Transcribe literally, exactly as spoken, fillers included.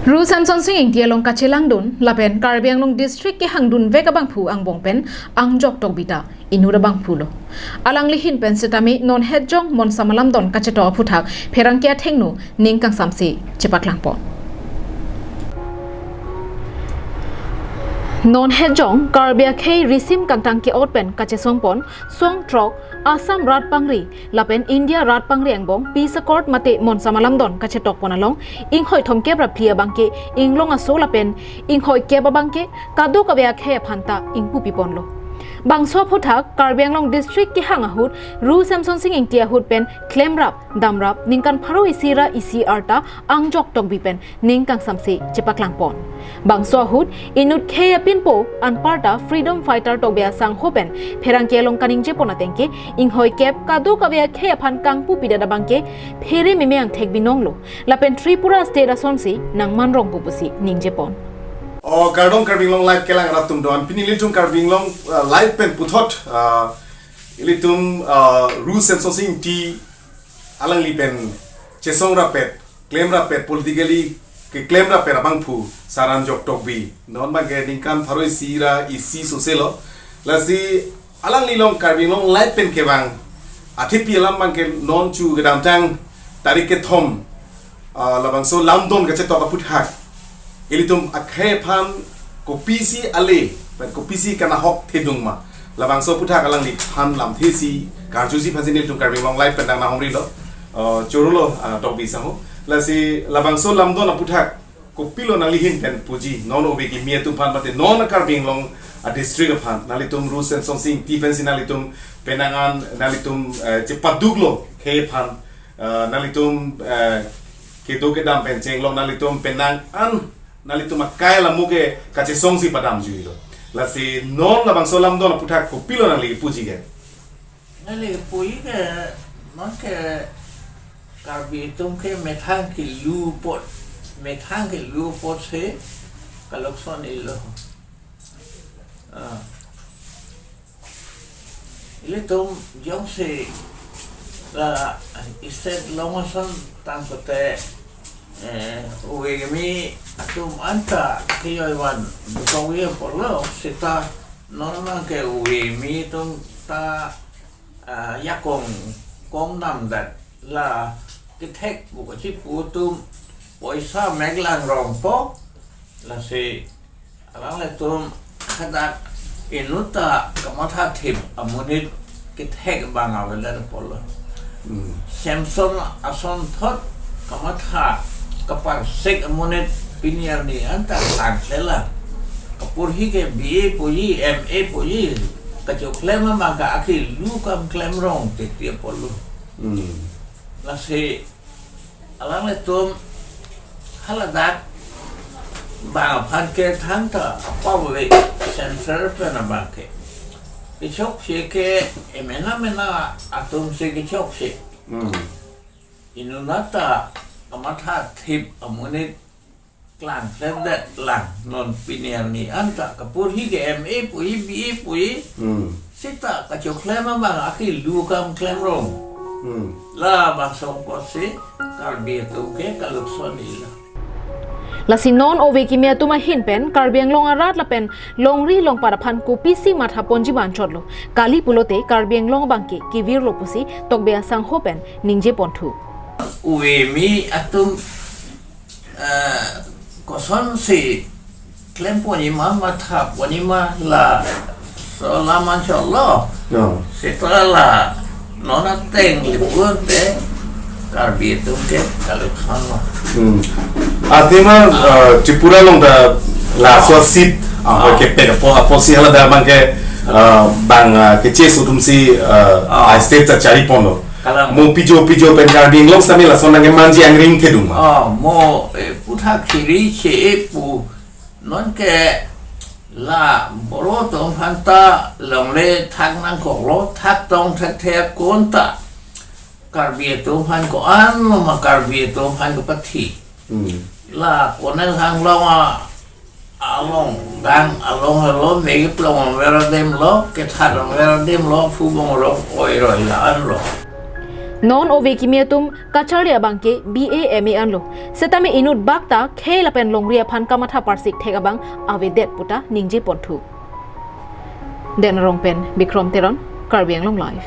Ru Semsonsing Ingti along kachelangdun lapen Karbi Anglong District kehangdun vek abangphu angbong pen Angjok Tokbi ta inut abangphu lo. Alangli ahin pen setame non hetjong monsam alamdon kachetok aphuthak pherangke athengno ning kangsamse chepaklangpon. Non hetjong Karbi akhei risim kangtang ke-ot pen kachesongpon song throk Assam rat pangri lapen India rat pangri angbong peace accord mate monsam alamdon kachetokpon along inghoi thomkep ra phli abangke inglong aso lapen inghoi kep abangke kadokave akhei aphan ta ingpupiponlo. Bangso aphuthak Karbi Anglong District kehang ahut Ru Semsonsing Ingti ahut pen klemrap damrap ningkan pharo isi ra isi arta Angjok Tokbi pen ning kangsamse chepaklangpon. Bangso ahut inut khei apinpo anparta Freedom Fighter Tokbi asangho pen pherangke along kaningjepon atengke inghoi kep kadokave akhei aphan kangpupidet abangke phere meme angthek binonglo lapen Tripura State asonsi nangmanrongpo pusi ningjepon. O kardom Karbi Anglong Live kelang rat atum do-an, pini ilitum Karbi Anglong, uh, Live pen puthot, uh, ilitum, uh, Ru Semsonsing Ingti alangli pen chesong rapet, klem rapet, politically keklem rapet abangphu Sar Angjok Tokbi. Non abangke ningkan pharo isi ra isi soselo. Lasi alangli along Karbi Anglong Live pen kevang athepi alam abangke non chu kedamtang tarik kethom, ah, labangso lamdon kachetok aphuthak ilitum akhei aphan kopisi ale, pen kopisi kanahok thedung ma, labangso aphuthak alangli aphan lamthe si karjuji aphansi nelitum Karbi Anglong Live pen dang nanghongri lo, uh, choro lo, uh, Tokbi sangho. Lasi labangso lamdon aphuthak kopilo nangli ahin pen puji, non ove kimi atum aphan mate non Karbi Anglong, uh, district aphan nanglitum Ru Semsonsing Ingti pensi nanglitum penang an nanglitum, uh, chepaduklo khei aphan, uh, nanglitum, uh, kedo kedam pen chenglong nanglitum penang an nanglitum akai alamo ke kachesongsi padamjuilo. Lasi non labangso lamdon aphuthak kopilo nangli puji ke? Nangli puji ke, non ke Karbi atum ke methang kelu apot, methang kelu apotsi kalokson ilo. Ah. Ilitum jongsi la state along ason tangkote, eh, ove kimi atum anta kejoi van bukong ye apotlo seta non abangke ove kimi atum ta, ah, jakong kong namdet la kethek pu kachipu atum poisa mek langrongpo, lasi alanglitum hadak inut ta kamathathip amonit kethek abang avedet apotlo. Hmm. Semson ason thot kamatha kaparsik amonit pini arni anta klangklelang. Kaporhi ke B A puji, M A puji, kachoklem abang ke akhilu kam klemrong titi apotlo. Hmm. Lasi alanglitum haladak bang aphan ke thangta apavle central pen abang ke kechokche ke emena mena atumsi kechokche. Hmm. Inut ta kamathathip amonit klangklemdet lang non pini arni anta kaporhi ke M A puji, B A puji. Hmm. Seta kachoklem abang akhilu kam klemrong. Hmm. Labangso apotsi Karbi atum ke kalokson ilo. Lasi non ove kimi atum ahin pen Karbi Anglong arat lapen longri longpat aphan kopisi mathaponji ma anchotlo. Kali pulote Karbi Anglong abangke kevirlo pusi Tokbi asangho pen ningjeponthu. Ove kimi atum, eh, kosonsi klemponji ma, mathaponji ma laso alam anchotlo. No. Seta la non ateng lipun te Karbi atum ke kaloksonlo. Hmm. Athema, eh, Tripura along ta laso seat, ah, ah, kepek apo, apotsi haladak abangke, eh, bang, eh, keche atumsi, eh, ah, a state ta chariponlo. Kalang. Mo pijo pijo pen Karbi Anglong sami lason nangkemanji angring thedung ma? Oh, mo, eh, puthak khiri che pu non ke la Boro atum aphanta longle thak nangkoklo, thak tong thekthe konta Karbi atum aphan ko-an ma Karbi atum aphan kepathi. Hmm. La Colonel Hanglong a along, gang along along, me keplong ver adim lo, kethat ver adim lo, phubong rong oiroi la-an lo. Non ove kimi atum kacharli abang ke B A M A anlo. Setame inut bak ta khei lapen longri aphan kamatha parsik thek abang avedet puta ningje ponthu. Den Rong pen Bikrom Teron, Karbi Anglong Live.